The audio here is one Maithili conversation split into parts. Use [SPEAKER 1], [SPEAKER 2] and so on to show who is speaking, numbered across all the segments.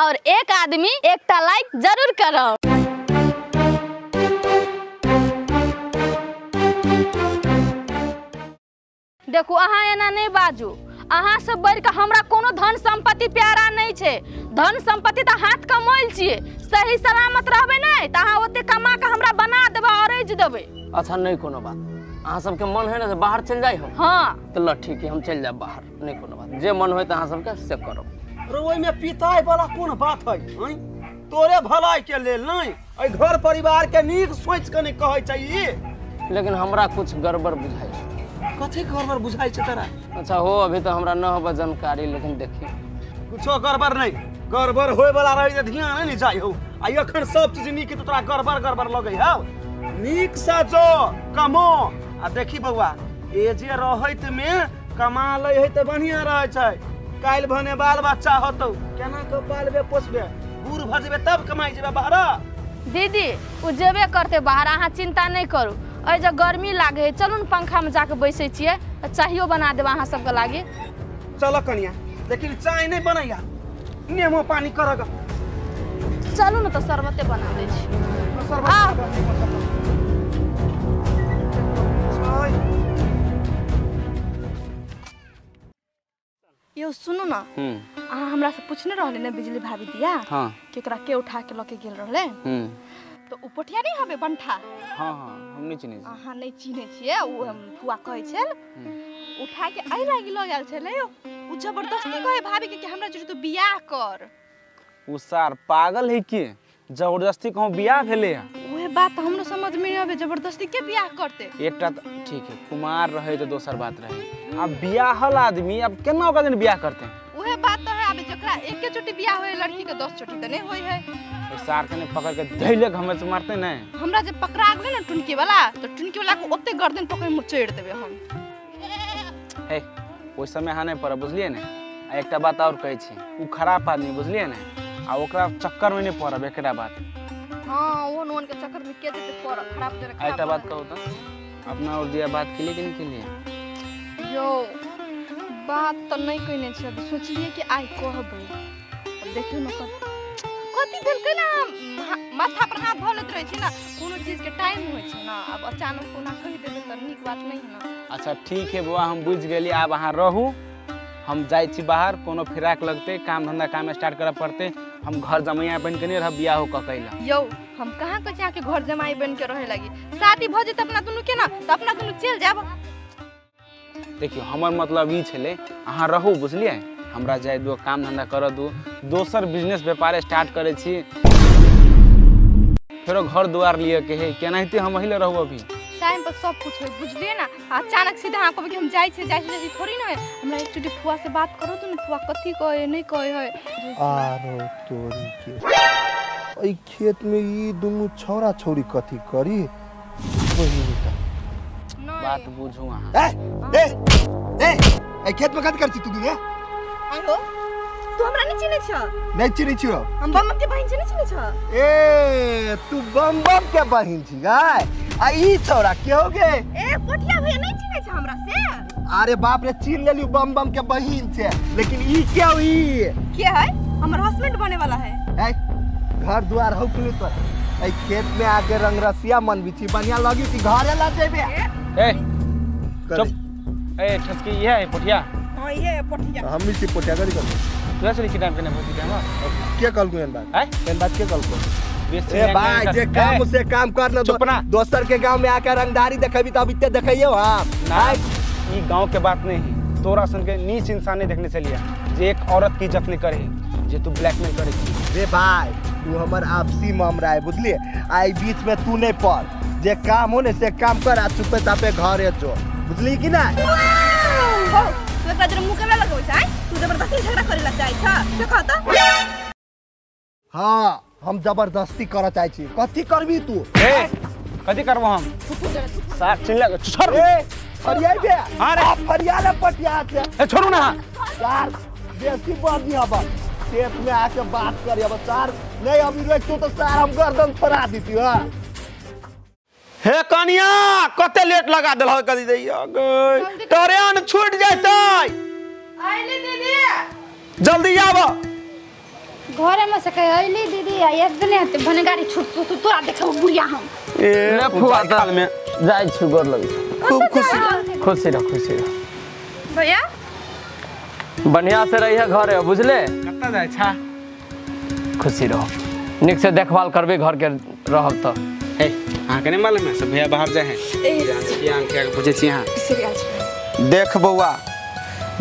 [SPEAKER 1] और एक आदमी एकटा लाइक जरूर करब। देखू अहाँ एना नहीं बाजू, अहाँ सब बढ़ के हमरा कोनो धन संपत्ति प्यारा नहीं छे। धन संपत्ति तो हाथ कमैल छिए, सही सलामत रहबे नहीं त अहाँ ओते कमा के हमरा बना देबै अरैज देबै।
[SPEAKER 2] अच्छा नहीं कोनो बात, अहाँ सबके मन है ना जे बाहर चल जाय हम?
[SPEAKER 1] हाँ
[SPEAKER 2] तो ल ठीक है हम चल जाब बाहर, नहीं कोनो बात, जे मन होय त अहाँ सबके से करब।
[SPEAKER 3] अरे ओहि में पिताय वाला कोन बात है? तोरे भलाई के लेल नहीं, एहि घर परिवार के नीक सोच के नहीं कहै छै ई।
[SPEAKER 2] लेकिन हमरा कुछ गड़बड़ बुझाइ छै।
[SPEAKER 3] कथी गड़बड़ बुझाइ छै तोरा?
[SPEAKER 2] अच्छा हो अभी तो हमरा न होबे जानकारी, लेकिन देखी
[SPEAKER 3] कुछो गड़बड़ नहीं, गड़बड़ होय वाला रही त ध्यान नहीं जाय हो। आ एखन सब चीज नीक त तोरा गड़बड़ गड़बड़ लगै हौ। नीक से जो कमो आ देखी बौआ, ए जे रहैत में कमा लै है त बढ़िया रहै छै, काल्हि भने बाल बच्चा होतौ केना के पालबे पोसबे, बूढ़ भऽ जेबे तब कमाइ जेबे बाहर।
[SPEAKER 1] दीदी उ जेबे करते बाहर, अहाँ चिंता नहीं करू। एहि जे गर्मी लागे है चलू ने पंखा में जाके बैसै छियै, चाहियो बना देब अहाँ सबके लागे।
[SPEAKER 3] चल कनिया, लेकिन चाय नहीं बनैया, नेमो पानी करग।
[SPEAKER 1] चलू ने तो शरबते बना दै छी।
[SPEAKER 4] यो सुनू ना, अहाँ हमरा से पूछने रहले ने बिजली भाभी दिया।
[SPEAKER 2] हाँ।
[SPEAKER 4] कि ओकरा के उठा के लके गेल रहले। तो उ पोठिया नहीं हबे बंठा?
[SPEAKER 2] हाँ हाँ हम नहीं चिन्है छी।
[SPEAKER 4] अहाँ नहीं चिन्है छियै, उ हम फुआ कहै छल उठा के एहि लागि लऽ गेल छलै। उ जबरदस्ती कहै भाभी के कि हमरा जरूर तू बियाह कर।
[SPEAKER 5] उ सार पागल है की जबरदस्ती कहूँ बियाह भेलै?
[SPEAKER 4] उहे बात हमरो समझ में नहीं आबे, जबरदस्ती के बियाह करते।
[SPEAKER 5] एकटा ठीक है कुमार रहे तो दोसर बात रहे, अब बियाहल आदमी अब केना ओकरा दिन बियाह करते?
[SPEAKER 4] उहे बात तो है, अब जकरा एके चोटी बियाह होय लड़की के 10 चोटी त नहीं होय है।
[SPEAKER 5] सार के पकड़ के धैले घमे से मारते नहीं।
[SPEAKER 4] हमरा जे पकड़ा गेलै ना टुनकी वाला, तो टुनकी वाला को ओते गर्दन पकड़ में चढ़ देबे हम।
[SPEAKER 5] हे ओइ समय अहाँ नहीं पड़ब बुझलियै ने। आ एकटा बात और कहै छी, उ खराब आदमी बुझलियै ने, आ ओकरा चक्कर में नहीं पड़ब एकटा बात।
[SPEAKER 4] हां ओहन ओहन के चक्कर में के जेते पड़ब, खराब जरा खराब।
[SPEAKER 5] एकटा बात कहू त अपना और दिया बात केलिए कि नहीं केलिए?
[SPEAKER 4] यो बात त नहीं कहने छी, अभी सोचलिए कि आइ कहबै, अब देखियौ न कथी भेलकै ना। माथा पर हाथ धऽ लैत रहै छै ना, कोनो चीज के टाइम होइ छै ना, अब अचानक कोना कहि देबै त नीक बात नहीं है ना।
[SPEAKER 5] अच्छा ठीक है बौआ हम बुझि गेली, आब अहाँ रहू, हम जाइ छी बाहर, कोनो फिराक लगतै काम धंधा काम स्टार्ट करऽ पड़तै, हम घर जमैया बनि के नहीं रहब बियाह हो कऽ कैला।
[SPEAKER 4] यौ हम कहाँ कहै छी अहाँके घर जमाई बनि के रहे लागी, शादी भऽ जेतै अपना दुनू के ना तऽ अपना दुनू चलि जायब।
[SPEAKER 5] देखियौ हमर मतलब ई छलै अहाँ रहू बुझलियै, हमरा जाय दू काम धंधा करऽ दू, दोसर बिजनेस व्यापार स्टार्ट करै छी, फेरो घर दुआर लिअ के है, केनाहिते हम अही लए रहू। अभी
[SPEAKER 4] टाइम पर सब कुछ है बुझलियै ना, अचानक सीधा अहाँ कहबै कि हम जाइ छी जाइ छी थोड़ी ना है। हमरा एक चोटी फुआ से बात करू तो ना, फुआ कथी कहै नहीं कहै है।
[SPEAKER 6] आरो तोरी के एहि खेत में ई दुनू छौरा छौरी कथी करी बहिनी
[SPEAKER 5] बात बुझू अहाँ।
[SPEAKER 6] ए ए ए एहि खेत में कथी करै छी तू दुनू?
[SPEAKER 4] आहो तू हमरा नहीं चिन्है छ?
[SPEAKER 6] नहीं चिन्है छियौ।
[SPEAKER 4] हम बम बम के बहिन छी, नहीं चिन्है छ?
[SPEAKER 6] ए तू बम बम के बहिन छी गाय, आ ई छौरा के हो गे?
[SPEAKER 4] ए पोठिया भैया नहीं चिन्है छ हमरा से?
[SPEAKER 6] अरे बाप रे चिन्ह लेलियौ बम बम के बहिन छै, लेकिन ई के हो? ई
[SPEAKER 4] के है? हमर हस्बैंड बने वाला है।
[SPEAKER 6] ए घर द्वार हो कि तोरा? ए खेत में आके रंगरसिया मनबी छी, बढ़िया लगी कि घरे ला जेबे?
[SPEAKER 5] ए चुप, ए ठसकी ये है पोठिया?
[SPEAKER 4] हां ये है पोठिया।
[SPEAKER 6] हम भी छी पोठिया करी कर
[SPEAKER 5] तोरा से किडनैप केने भौजी के हमरा
[SPEAKER 6] के कहलको एहन बात?
[SPEAKER 5] हैं
[SPEAKER 6] एहन बात के कहलको? ए भाई जे काम से काम करना, दोसर के गांव में आके रंगदारी देखबी त अब इते देखैयो। हां
[SPEAKER 5] ना ई गांव के बात नहीं है, तोरा सन के नीच इंसान नहीं देखने चलिया जे एक औरत की इज्जत नहीं करे, जे तू ब्लैकमेल करे छी।
[SPEAKER 6] रे भाई तू हमर आपसी मामला है बुझलिए, आई बीच में तू नहीं पड़, जे काम हो ने से काम कर, आ चुपे चापे घरे जो, बुझली कि ना?
[SPEAKER 4] हो तू एकरा जरा मुंह केना लगबै छै? तू जबरदस्ती झगड़ा करे ला चाहै छ से कह त।
[SPEAKER 6] हां हम जबरदस्ती करऽ चाहै छी, कथी करबी तू?
[SPEAKER 5] ए कथी करबो हम? सार चिल्ला छोड़।
[SPEAKER 6] ए फरियाई बे।
[SPEAKER 5] अरे
[SPEAKER 6] फरिया ले पटिया से।
[SPEAKER 5] ए छोड़ू ना
[SPEAKER 6] सार, बेसी बढ़ अब खेत में आके बात करी अब सार नहीं अभी रोकतो तो सार हम गर्दन फोड़ा देती। हां
[SPEAKER 3] हे कनिया कते लेट लगा देलह कदी दैया गई ट्रेन छूट जैतै।
[SPEAKER 4] आइली दीदी
[SPEAKER 3] जल्दी आब।
[SPEAKER 7] घरे में से कह अइली दीदी आ एक दिन हते भनगारी छूट तू तोरा देखब बुढ़िया हम
[SPEAKER 3] ए
[SPEAKER 2] ले फुआ
[SPEAKER 3] काल में
[SPEAKER 2] जाइ छी गोर लग
[SPEAKER 3] खूब खुशी
[SPEAKER 2] खुशी रह खुशी रह
[SPEAKER 4] भैया
[SPEAKER 2] बढ़िया से रहिए घरे बुझले
[SPEAKER 5] कत्ता जाइ छा
[SPEAKER 2] खुशी रहो निक से देखभाल करबे घर के रहब त
[SPEAKER 5] ए अहाँ के नहीं मालूम है सब भैया बाहर जाए हैं यहाँ के पूछे छी यहाँ
[SPEAKER 3] देख बौआ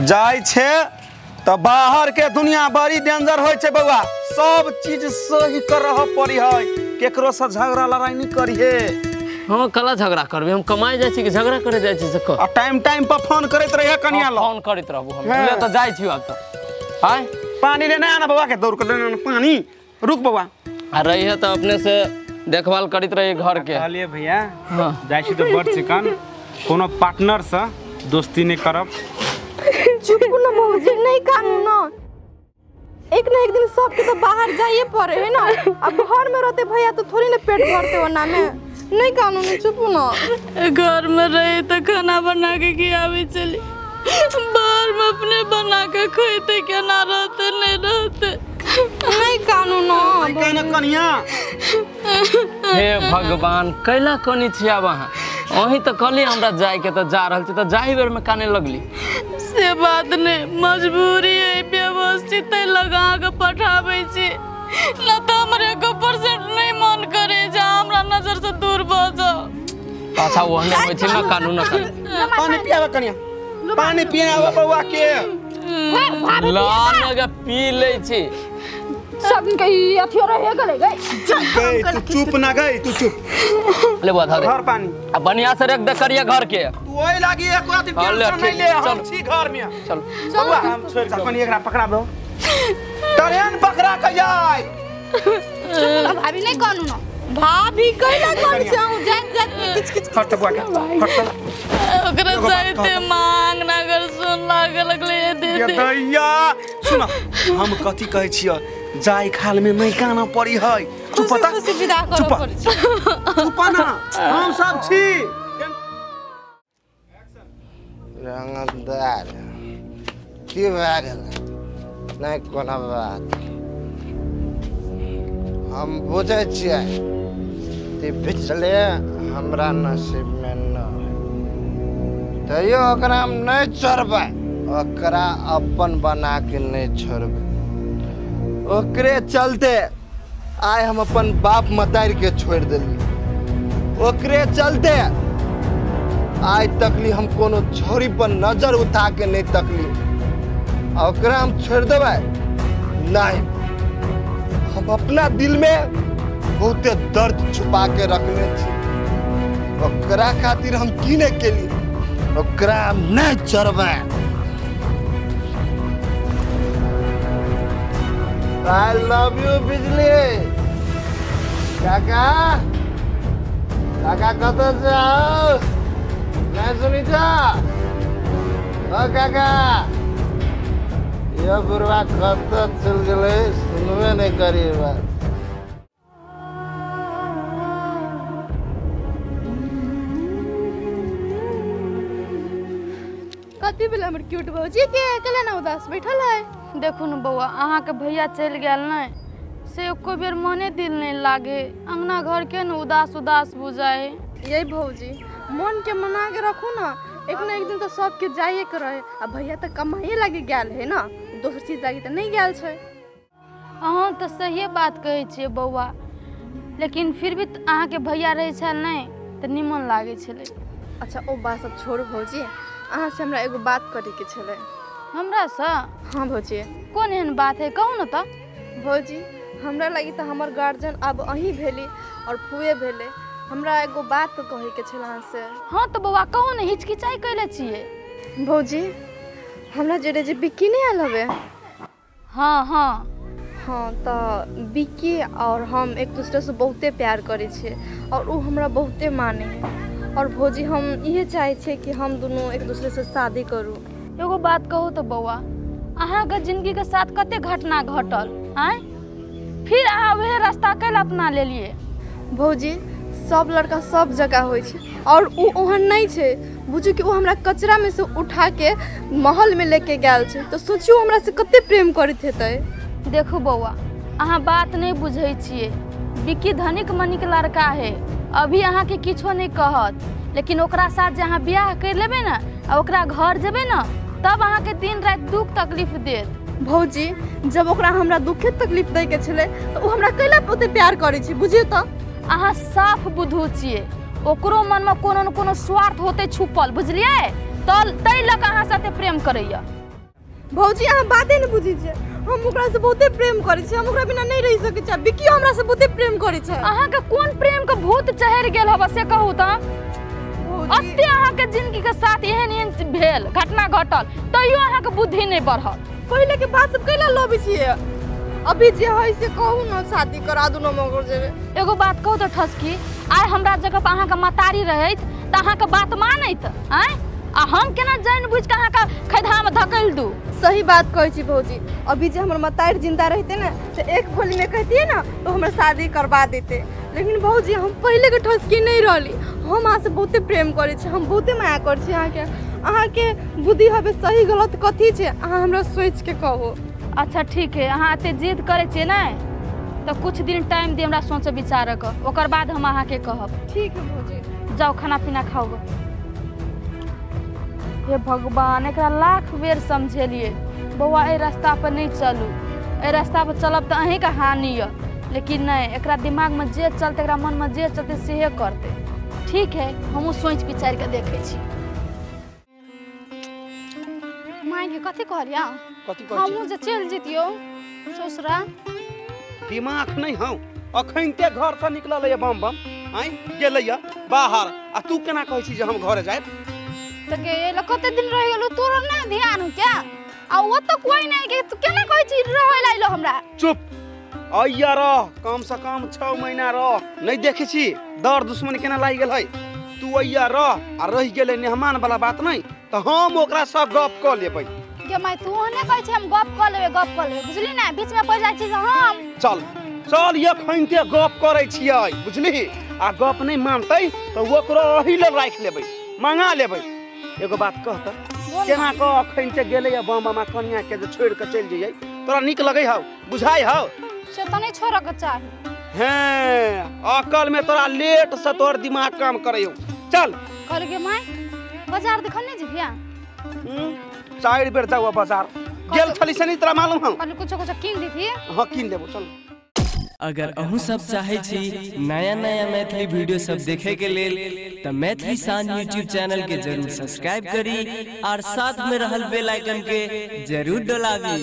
[SPEAKER 3] जाइ छे त बाहर के दुनिया बड़ी डेंजर होय छे बौआ सब चीज सही कर रह पड़ी है केकरो से झगड़ा लड़ाई नहीं करिहे
[SPEAKER 2] हां कला झगड़ा करबे हम कमाए जाइ छी कि झगड़ा करे जाइ छी से कह
[SPEAKER 3] आ टाइम टाइम पर फोन करैत रहिए कनिया ल
[SPEAKER 2] फोन करैत रहबो हम ले त जाइ छी आब त आय
[SPEAKER 3] पानी लेने आना बौआ के दौड़ के लेने आना पानी रुक बौआ
[SPEAKER 2] आ रहिए त अपने से देखभाल करैत रहिए घर के
[SPEAKER 5] कहलिए भैया जाइ छी त बड़ चिकन कोनो पार्टनर से दोस्ती नहीं करब
[SPEAKER 4] चुप न भौजी नहीं कानू ना एक ना एक दिन सबके तो बाहर जाइए पड़े है ना अब घर में रहते भैया तो थोड़ी ना पेट भरते ओना में नहीं कानू ना चुप ना
[SPEAKER 1] घर में रहे तो खाना बना के खियाबी चली बाहर में अपने बना के खैते केना रहते नहीं रहते
[SPEAKER 4] नहीं कानू ना
[SPEAKER 3] नहीं कनिया
[SPEAKER 2] हे भगवान कैला कनी छी आब अहाँ अहीं तो कहली हमरा जाय के त जा रहल छी त जाहि बेर में काने लगली
[SPEAKER 1] से बात नहीं मजबूरी है व्यवस्थित लगा के पठाबै छी न त हमर 1% नहीं मन करे जा हमरा नजर से दूर भ जाओ
[SPEAKER 2] अच्छा ओहने होइ छै न कानून न
[SPEAKER 3] पानी पियाबे कनिया पानी पियाबे बौआ के
[SPEAKER 2] ला लगा पी लै छी
[SPEAKER 7] सब के ई अथियो रहे गेलै गई
[SPEAKER 3] गई तू चुप ना गई तू चुप
[SPEAKER 2] ले बता दे
[SPEAKER 3] घर पानी
[SPEAKER 2] आ बढ़िया से रख दे करिए घर के
[SPEAKER 3] तू ओइ लागी एक रात टेंशन नहीं ले हम छी घर में
[SPEAKER 2] चल
[SPEAKER 3] बौआ हम छोड़ के कनी एकरा पकड़ा दो ट्रेन पकड़ा के जाय
[SPEAKER 7] चुप भाभी नहीं कानू ना
[SPEAKER 4] भाभी कैला कोन छै हम जात जात में किच किच
[SPEAKER 3] हट बौआ के हट
[SPEAKER 1] ओकरा जाइते मांग नगर सुन लागे लगले दीदी
[SPEAKER 3] दैया सुन हम कथी कहै छियै जाय खाल में नहीं काना पड़ी है तू पता
[SPEAKER 4] खुशी विदा करऽ पड़ै छै
[SPEAKER 3] चुप ना हम सब छी
[SPEAKER 6] रंगदार की भए गेल नहीं कोनो बात हम बुझै छियै कि पिछले हमरा नसीब में न तैयो ओकरा हम नहीं छोड़बै ओकरा अपन बना के नहीं छोड़बै ओकरे चलते आइ हम अपन बाप मतारि के छोड़ देली ओकरे चलते आइ तकली हम कोनो छोरी पर नजर उठा के नहीं तकली ओकरा हम छोड़ देबै नहीं हम अपना दिल में बहुते दर्द छुपा के रखने छी ओकरा खातिर हम की नहीं केली ओकरा हम नहीं छोड़बै I love you बिजली काका काका कतऽ जाओ नहीं सुनी जा ओ काका यो बुढ़वा कतऽ चल गेलै सुनबे नहीं करी बात
[SPEAKER 4] कथी भेल हमर क्यूट भौजी के अकेला ना उदास बैठल है
[SPEAKER 1] देखू न बौआ अहाँ के भैया चलि गेल नहीं से एको बेर मने दिल नहीं लागे अंगना घर के न उदास उदास बुझाए
[SPEAKER 4] यही भौजी मन के मना के रखू ना एक ना एक दिन तो सबके जाइए के रहे आ भैया तो कमाइए लागे गेल है ना दोसर चीज लागे तो नहीं गेल छै
[SPEAKER 1] अहाँ तो सहिए बात कहै छियै बौआ लेकिन फिर भी अहाँ के भैया रहै छल नहीं तऽ निमन लागै छलै
[SPEAKER 4] अच्छा ओ बात सब छोड़ू भौजी अहाँ से हमरा एगो बात करैके छलै
[SPEAKER 1] हमरासँ
[SPEAKER 4] हाँ भौजी
[SPEAKER 1] कोन एहन बात है कहू न तऽ
[SPEAKER 4] भौजी हमरा लगी तऽ हमर गार्जियन अब अहीं भेली और फुए भेलै हमरा एगो बात कहैके छल अहाँ से
[SPEAKER 1] हाँ तऽ बौआ कहू ने हिचकिचाइ कैले छियै
[SPEAKER 4] भौजी हमरा जोड़े जे बिक्की नहीं आयल हवे
[SPEAKER 1] हाँ हाँ
[SPEAKER 4] हाँ तऽ बिक्की और हम एक दूसरे से बहुते प्यार करै छियै और ओ हमरा बहुते माने है और भौजी हम इहे चाहै छियै कि हम दुनू एक दूसरे से शादी करू
[SPEAKER 1] एगो बात कहू तऽ बौआ अहाँके जिंदगीके साथ कते घटना घटल आँय फिर अहाँ वएह रास्ता कैला अपना लेलियै
[SPEAKER 4] भौजी सब लड़का सब जगह होइ छै और ओ ओहन नहीं छै बुझू कि ओ हमरा कचरा में से उठा के महल में लेके गेल छै तो सोचियो हमरा से कते प्रेम करैत हेतै
[SPEAKER 1] देखू बौआ अहाँ बात नहीं बुझै छियै। बिक्की धनिक मनिक लड़का है, अभी अहाँके किछो नहीं कहत, लेकिन ओकरा साथ जे अहाँ बियाह कर लेबै ने आ ओकरा घर जेबै ने तब अहाँके दिन राति दुख तकलीफ देत।
[SPEAKER 4] भौजी जब ओकरा हमरा दुखे तकलीफ दै के छलै तऽ ओ हमरा कैला ओते प्यार करै छै बुझियौ तऽ।
[SPEAKER 1] अहाँ साफ बुधू छियै, ओकरो मनमे कोनो न कोनो स्वार्थ होतै छुपल, बुझलियै? तै लऽ कऽ अहाँ साथे प्रेम करैया।
[SPEAKER 4] भौजी अहाँ बाते नहि बुझै छियै, हम ओकरा से बहुते प्रेम करै छियै, हम ओकरा बिना नहीं रहि सकै छियै। बिक्की हमरा से बहुते प्रेम करै छै।
[SPEAKER 1] अहाँके कोन प्रेम के भूत चढ़ि गेल हबे से कहू तऽ? अते अहाँके जिंदगी के साथ एहन एहन भेल घटना घटल तैयो अहाँके बुद्धि नहीं बढ़ल।
[SPEAKER 4] पहिले के बात सब कैला लबै छियै? अभी जे है से कहू न, शादी करा दू न मगर जेबै।
[SPEAKER 1] एगो बात कहू तऽ ठसकी, आइ हमरा जगह पर अहाँके मतारी रहैत तऽ अहाँके बात मानैत आँय, आ हम केना जानि बुझि कऽ अहाँके खैधामे धकेल दू?
[SPEAKER 4] सही बात कहै छी भौजी, अभी जे हमर मतारी जिंदा रहते ने तऽ एक बोली में कहतियै ने तो हमर शादी करवा देते। लेकिन भौजी हम पहिले के ठसकी नहीं रहली, हम अहाँ से बहुते प्रेम करै छी, हम बहुते माया करै छी अहाँके। अहाँके बुद्धि हबे सही गलत कथी छै अहाँ हमरा सोचि के कहू।
[SPEAKER 1] अच्छा ठीक है, अहाँ एते जिद करै छियै ने तऽ कुछ दिन टाइम दे हमरा सोचे विचारके, ओकर बाद हम अहाँके कहब।
[SPEAKER 4] ठीक है भौजी,
[SPEAKER 1] जाउ खाना पीना खाउ। हे भगवान, एकरा लाख बेर समझेलिए बौआ एहि रास्ता पर नहीं चलू, एहि रास्ता पर चलब तऽ अहीँके हानि यऽ, लेकिन नहीं, एकरा दिमागमे जे चलतै, एकरा मनमे जे चलतै सेहे करतै। ठीक है, हमहूँ सोचि विचारि कऽ देखै छी।
[SPEAKER 7] मायके कथी कहलियै? हमहूँ जे चलि जैतियौ ससुरा।
[SPEAKER 3] दिमाग नहीं हौ, अखनिते घरसँ निकलल यऽ बम बम आँय गेलैया बाहर, आ तू केना कहै छी जे हम घरे जायब?
[SPEAKER 7] तऽ गे कते दिन रहि गेलौ तोरो नहि ध्यान हो क्या? आ ओतऽ कोइ नहि के तू केना कहै छी रहै लए अइलो हमरा?
[SPEAKER 3] चुप अइया रह, कम से कम 6 महीना रह। नहीं देखै छी दर दुश्मन केना लागि गेल है? तू अइया रह आ रहि गेलै मेहमान वाला बात नहीं तऽ हम ओकरा सब गप कऽ लेबै।
[SPEAKER 7] गे माय तू ओहने कहै छी हम गप कऽ लेबै गप कऽ लेबै, बुझली ने? बीच में पड़ि जाइ छी हम।
[SPEAKER 3] चल चल एखनिते गप करै छियै बुझली, आ गप नहीं मानतै तऽ ओकरो अही लग राखि लेबै, मंगा लेबै। एगो बात कह तऽ, केना कऽ अखनिते गेलै बम बमा कनिया के जे छोड़ि कऽ चलि जइयै तोरा नीक लगै हौ बुझाइ हौ?
[SPEAKER 7] से तऽ नहीं छोड़ऽ के चाही।
[SPEAKER 3] हें, अकल में तोरा लेट से तोहर दिमाग काम करै हौ। चल
[SPEAKER 7] कहल गे my बाजार देखल नहीं जेबिया?
[SPEAKER 3] 4 बेर जाऊ बाजार गेल छली से नहीं तोरा मालूम हौ?
[SPEAKER 7] कहल कुछो कुछो कीन देती।
[SPEAKER 3] हां कीन देबो चल।
[SPEAKER 8] अगर अहूँ सब चाहे छी नया नया मैथिली वीडियो सब देखे के लेल त मैथिली शान यूट्यूब चैनल के जरूर सब्सक्राइब करी और साथ में रहल बेल आइकन के जरूर दबावी।